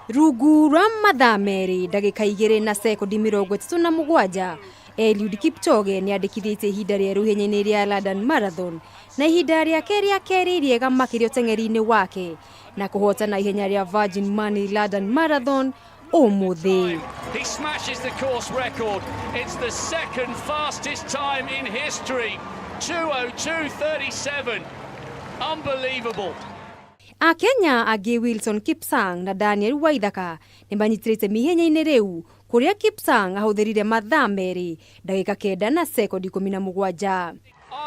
Rungu rwa mathaa 2 ndagĩka 2 na sekondi 37, Eliud Kipchoge nĩandĩkithĩtie ihinda rĩerũ ihenya-inĩ rĩa London Marathon na ihinda rĩake rĩa kerĩ rĩega makĩria ũteng'eri-inĩ wake na kũhotana ihenya rĩa Virgin Money London Marathon ũmũthĩ. He smashes the course record. It's the second fastest time in history. 2:02.37. Unbelievable. Akenya angĩ Wilson Kipsang na Daniel Waithaka nĩmanyitĩrĩte ihenya-inĩ rĩu kũrĩa Kipsang ahũthĩrire mathaa 2 ndagĩka 9 na sekondi 17.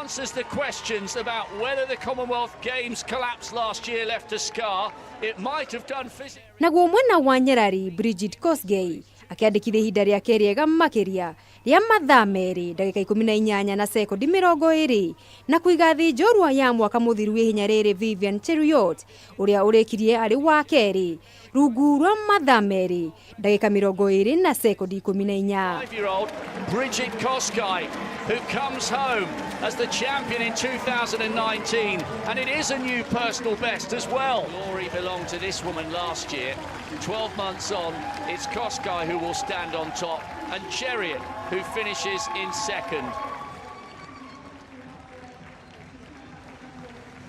Answers the questions about whether the Commonwealth Games collapse last year left a scar. It might have done physically. Naguo mwena wa Nyerari Brigid Kosgei akĩandĩkithia ihinda rĩake rĩega makĩria rĩa mathaa 2 ndagĩka 18 na sekondi 20 na kũiga thĩ njorua ya mwaka mũthiru ihenya rĩrĩ Vivian Cheruiyot ũrĩa ũrĩkirie arĩ wa kerĩ rungu rwa mathaa 2 ndagĩka 20 na sekondi 14. 5-year-old Brigid Kosgei, who comes home as the champion in 2019, and it is a new personal best as well. Glory belonged to this woman last year. 12 months on, it's Kosgei who will stand on top, and Cheruiyot who finishes in second.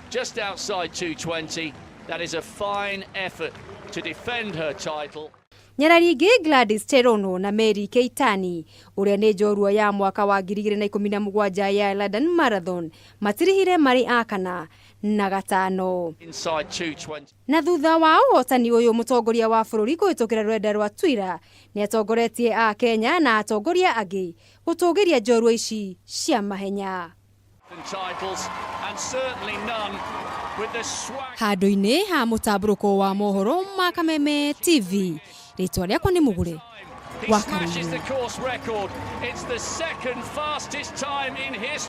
Just outside 2:20, that is a fine effort to defend her title. Nyarari ingĩ Gladys Cherono na Mary Keitany ũrĩa nĩ njorua ya mwaka wa 2017 ya London Marathon matirihire marĩ a kana na gatano. Inside 2:20. Na thutha wa ũhotani ũyũ mũtongoria wa bũrũri kũhĩtũkĩra rũrenda rwa Twitter nĩatongoretie a Kenya na atongoria angĩ gũtũgĩria njorua ici cia mahenya. Titles, and certainly none with the swag. Handũ-inĩ ha mũtambũrũko wa mohoro ma Kameme TV, rĩtwa rĩakwa nĩ Mũgure He wa smashes Karungu. the course record. It's the second fastest time in history.